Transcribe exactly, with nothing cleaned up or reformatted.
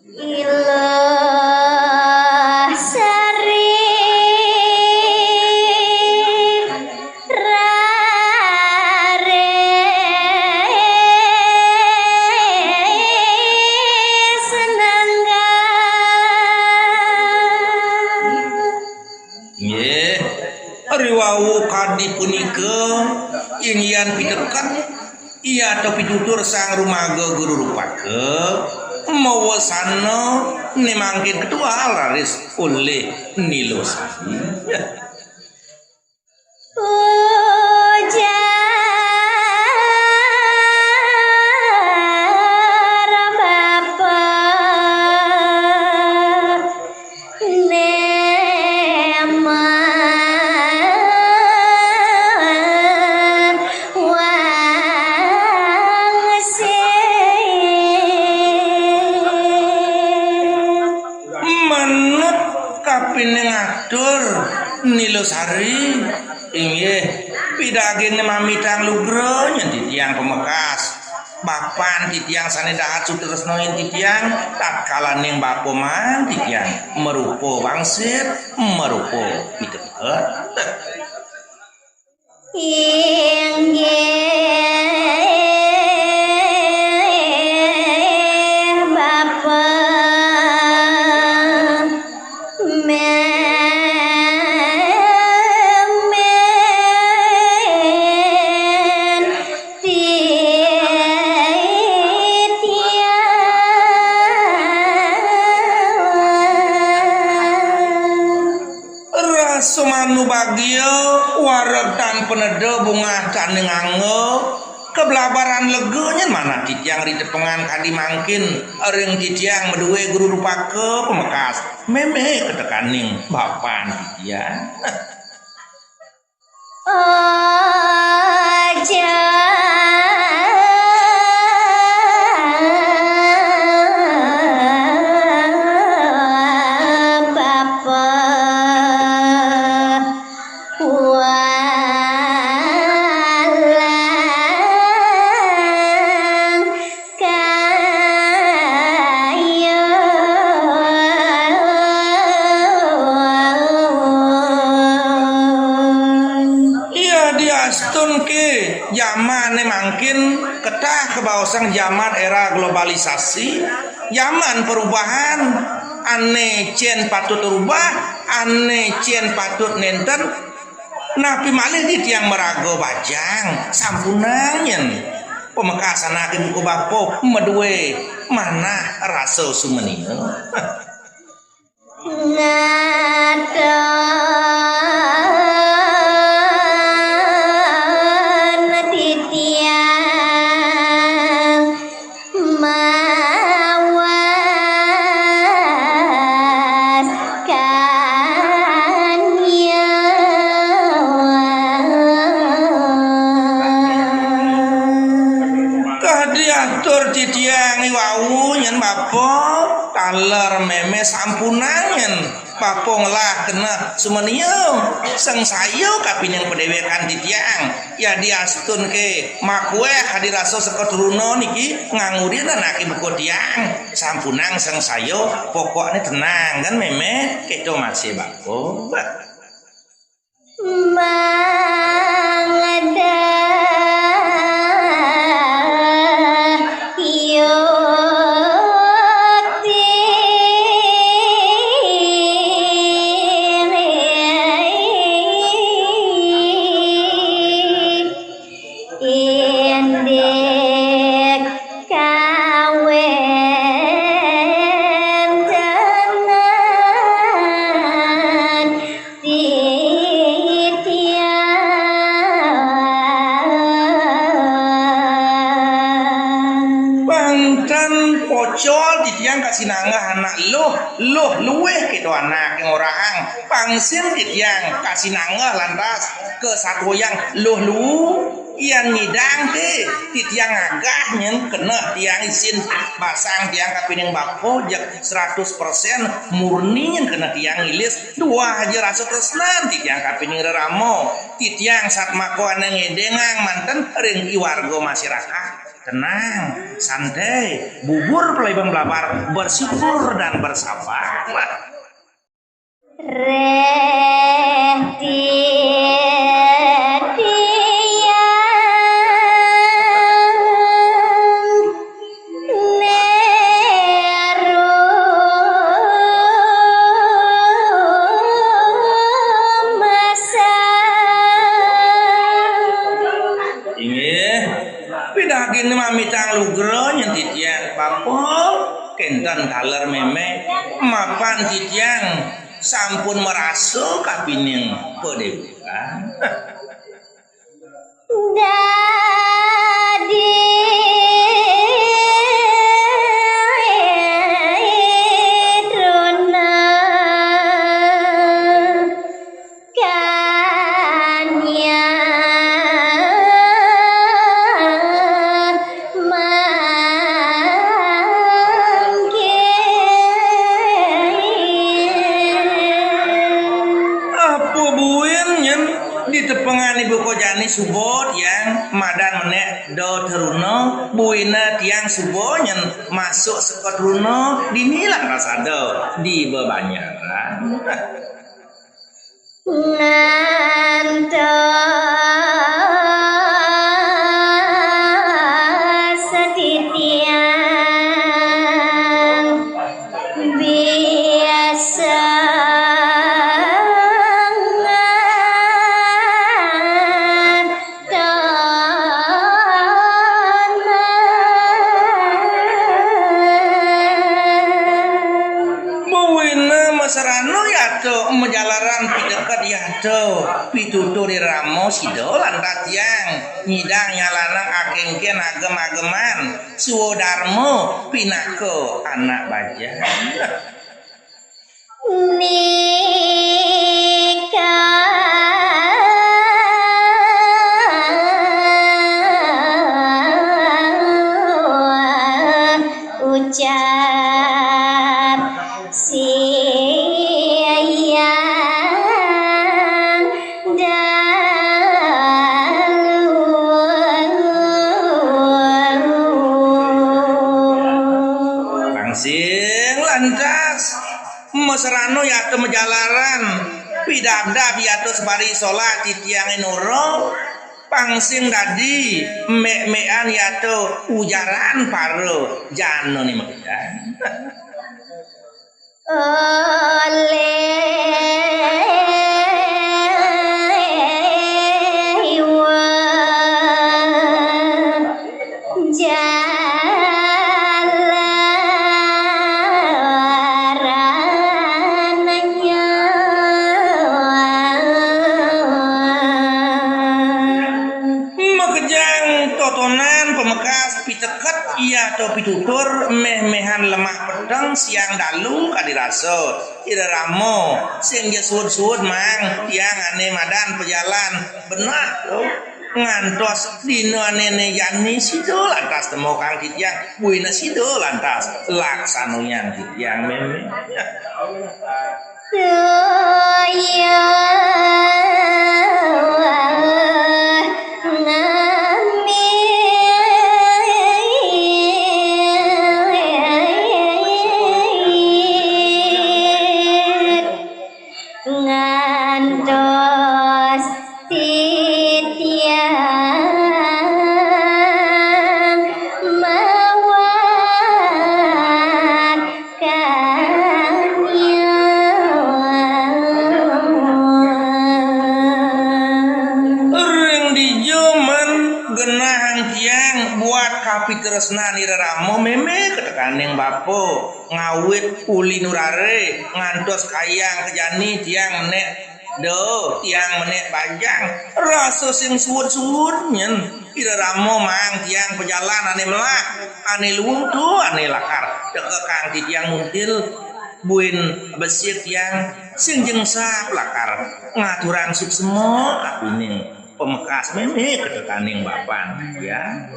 Iluh Sari raris nenggal. Nggih, riwau kadi punika inggihan piteket, iya to pitutur Sang Rumaga Guru Rupaka, mawasana né mangkin ketual raris olih Nilusari. Ujar bapa, Neman wangsit. Manut kapining atur Nilusari, inggih, pidaging mamitang lugra nyen titiang pamekas. Bapan titiang sané dahat sutresna nyen titiang, tatkalaning bapa maan titiang marupa wangsit, marupa piteket. Inggih bapa, mémén titiang. Rasa manubagia, wareg tan paneda, bungah tan ninganga, kablabaran lega nyen manah titiang ritepengan kadi mangkin ring titiang madué Guru Rupaka pamekas, mémé katekaning bapan titiang. Aja bapa walang kaya. Iya diastunké jamané mangkin ketah kabaosang jaman era globalisasi, jaman perubahan, ané cén patut rubah, ané cén patut nénten, napi malih titiang maraga bajang, sampunang nyen. Pamekas anaké buka bapa madué manah rasa sumenia. Ngaton titiang mawas kanyawa. Kadi atur titiang iwau nyen bapa, taler mémé sampunang nyen bapa ngelah keneh sumenia, sangsaya kapining padéwékan titiang. Yadiastun ké makuéh kadi rasa seka truna niki nganggurina anaké buka tiang, sampunang sangsaya, pokokné tenang kan mémé, kéto masih bapa. Mangda yukti. Indik kawéntenan titiang. Pang ten pocol titiang kasinanggeh anak luh, luh luih kéto anak sing orahang. Pang sin titiang kasinanggeh lantas kasatuayang luh luh. Yan nyidang té, titiang agah nyen keneh tiang isin basang tiang kapining bapa jeg seratus persen murni nyen keneh tiang ilis, tuah aja rasa tresnan titiang kapining rerama, titiang satmaka ané ngédéngang manten ring i warga masarakat. Tenang, santai, bubur pelebang belabar, bersyukur dan bersabar. Inggih, pidaging mamitang lugra nyen titiang, Bapa, kenten taler mémé, mapan titiang sampun marasa kapining padéwukan. Apa buin nyen ditepengan ibu kojani suba tiang madan menék da teruna, buina tiang suba nyen masuk seka teruna dini lantas ada di bebanjaran. Ngantos titiang biasa Buina masarana yata majalaran piteket yata pitutur irama sida lantas tiang nyidang nyalanang akéngkén agem-ageman swadarma pinaka anak bajang. Nika ucap siang dalu. Pangsing lantas masarana yata majalaran pidabdab yata sabari solat titiangé nora, pangsing dadi mék-mékan yata ujaran para janané makejang. Olih iwak jalaran nyawa. Makejang totonan pamekas piteket yata pitutur méh-méhan lemah peteng siang dalu kadi rasa. Ira rama, sing ja suud-suud maang tiang ané madan pajalan beneh to. Ngantos dina ané né jani sida lantas temokang titiang, buina sida lantas laksanayang titiang mémé. Tuyuh ngamit ngantos titiang mawat kanya. Ring dija man genahang tiang buat kapitresnan ira rama mémé katekaning bapa, ngawit uli nuraré ngantos kayang ka jani tiang menék da, tiang menék bajang, rasa sing suud-suud nyen. Ira rama maang tiang pajalan ané melah, ané luung to, ané lakar. Tekekang titiang muntil, buin besik tiang sing jengsap lakar ngaturang suksma apining pamekas mémé katekaning bapan. Ya.